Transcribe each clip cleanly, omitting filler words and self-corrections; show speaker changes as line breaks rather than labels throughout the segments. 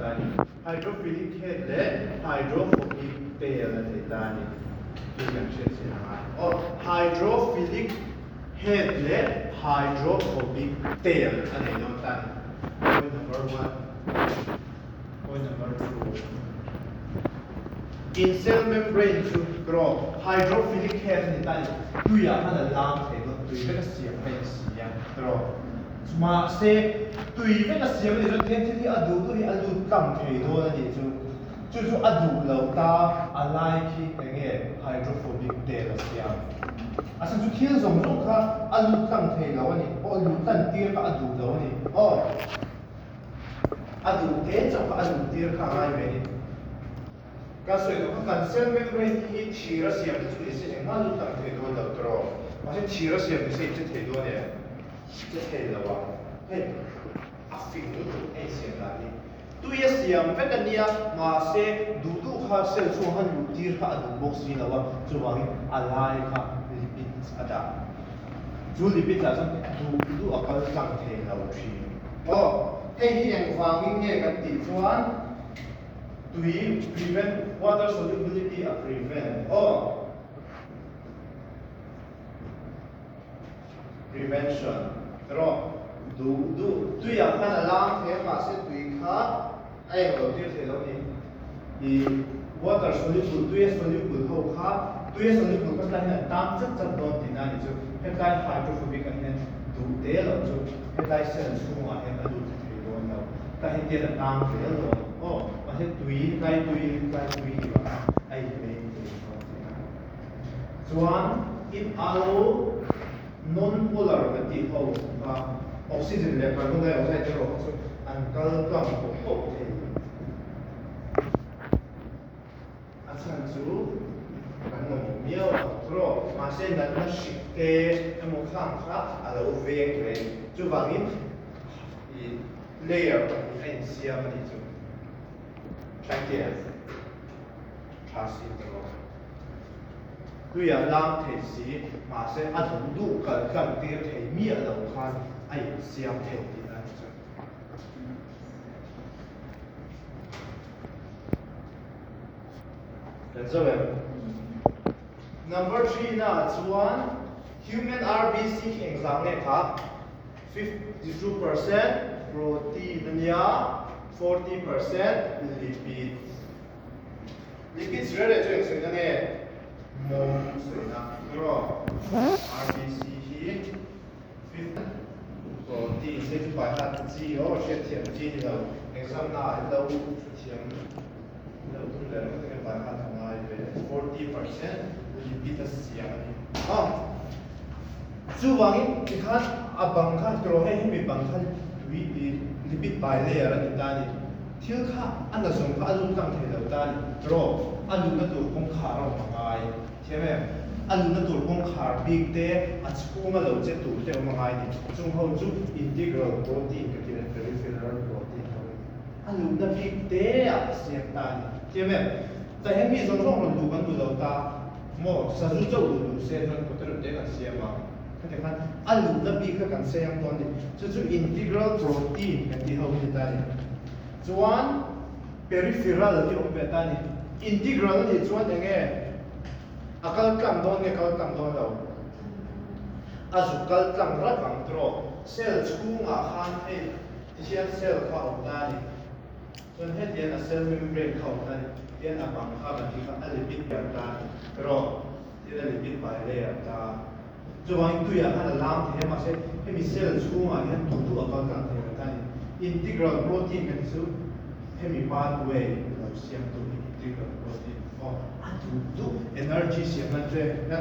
ta a ni. Hydrophilic head leh hydrophobic tail a nei ta a ni. Tih kan hriat chian a ngai. Aw, hydrophilic head leh hydrophobic tail a nei dawn ta a ni. Point number one. Point number 2. In cell membrane chu tiraw hydrophilic head a ni ta a ni. Tuiah khan a lam thei dawn, tui vek a siam kha in si a tiraw. Mahse, tui vek a siam a nih chuan tihian thil hi a duh duh hi a lut tlang thei dawn a nih chu. Chu chu a duh lo ta a lai khi eng nge hydrophobic tail a siam. A chhan chu thil zawng zawng kha a lut tlang thei lo a ni. Aw lut tlan tir kha a duh lo a ni. Aw. A duh te chauh kha a luh tir kha a ngai ve a ni. Kan sawi duh kha kan cell membrane hi thir a siam te chu ni se engmah lut tam thei dawn lo tawh. Mahse thir a siam ni se in che thei dawn em? Che thei lo a. Hei a fing lutuk a insiam dan hi. Tui a siam vek a nia, mahse duh duh kha cell chhungah khan luh tir kha a duh bawk si lo a, chuvangin a lai kha lipids a dah. Chu lipid ah chuan duh duh a kal tlang thei lo thin. Aw, hei hi engvangin nge kan tih chuan tui prevent, water solubility a prevent. Aw, prevention erawh duh duh tuiah khan a lang thei a mahse tui kha A eng lo tir thei lo ni. I water soluble, tuia soluble ho kha, tuia soluble kha tlai hian an tang chat chat dawn tihna a ni chu. Hetlai hydrophobic ah hian duh te lo chu hetlai cell chhungah hian a lut thla thei dawn lo. Tlai hian tian a tang zel dawn. Aw, mahse tui, hetlai tui, hetlai tui ni vang khan a inmei thei dawn tihna. Chuan in alo. Non-polar kan tih ho kha oxygen leh carbon dioxide erawh kha chu an kal tlang pawh pawh thei lo. A chhan chu kan mamawh miau ang tawh. Mahse natna hrik te emaw khang kha a lo veng ve. Chuvangin ih layer pahnih a insiam a nih chu. Thank you. Tha si tawh. Tuia lang thei si, mahse a duh duh kal tlang tir thei miah lo khan a insiam thei tih a ni chu. Kan zo em? Number 3 na chuan human RBC khi engzah nge kha? 52% protein a nia, 40% lipid. Lipids reh reh chu eng sawina nge? Mawm sawina erawh RBC hi fifth protein sei chu pai hat chi aw hriatthiam chi ni lo exam na ah in lo hrethiam lo tum leh ringawt enge pai hat a ngai ve 40% lipid a siam a ni a chuvangin tikhan a bang kha tiraw hei hemi bang kha tui lipid bilayer a ni ta a ni. Thil kha a na zawng kha a lut tlang thei lo ta a ni. Tiraw, a luhna tur kawngkhar a awm a ngai. Thiam em? A luhna tur kawngkhar bik te, a chhunga lo che tur te awm a ngai ni. Chung ho chu integral protein ka ti leh peripheral protein ho hi a luhna bik te ah a siam ta a ni. Thiam em? Tah hian mi zawng zawng rawn luh kan duh lo ta maw? Sazu chauh luh duh se chuan kawtereuh te kan siam ang. Khati khan a luhna bik kha kan siam dawn a ni. Chu chu integral protein kan tih ho hi ni ta a ni. Chuan peripheral hi awm ve ta a ni. Integral a nih chuan eng nge a kal tlang dawn nge kal tlang dawn lo? A zuk kal tlang rat ang tiraw? Cell chhungah khan hei tihian cell kha a awm ta a ni. Chuan hetiang a cell membrane kha a awm ta a ni. Tihian a bang kha kan tih kha a lipid ber ta a ni tiraw? Tin a lipid pai layer ta. Chuvangin tuiah khan a lam thei a, mahse hemi cell chhungah hian duh duh a kal tlang thei lo ta a ni. Integral protein kan ti chu hemi pathway lo siam tu hi integral protein aw a duh duh energy siam nan che na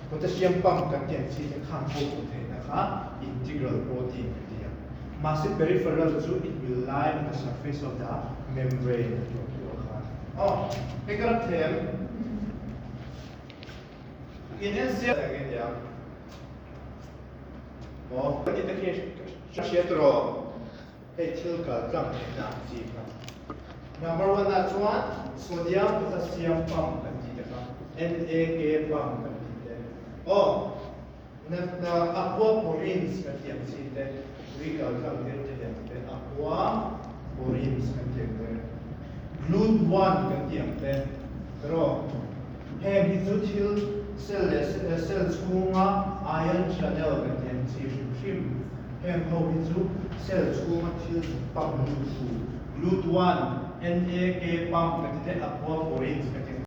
potassium pump kan tih ang chi te khan pawh duh theihna kha integral protein kan ti a. Mahse peripheral chu it will lie on the surface of the membrane a tih ang khan aw hei ka ram thei em? In en siam reng i nia. Maw? Kan tih te khi hriat rawh. Hei thil kal tlang theihna ang chi kha. Number one ah chuan sodium potassium pump kan tih te kha. NAK pump kan tih te. Aw, na aquaporins kan tih ang chi te. Tui kal tlang tir thei ang te. Aquaporins kan tih ang te. Glut-1 kan tih ang te erawh heng hi chu thil cell leh cell chhunga ion channel kan tih ang chi hrim hrim. Heng ho hi chu cell chhunga thil pump lut thu Glut-1, NAK pump kan ti te, aquaporins kan ti.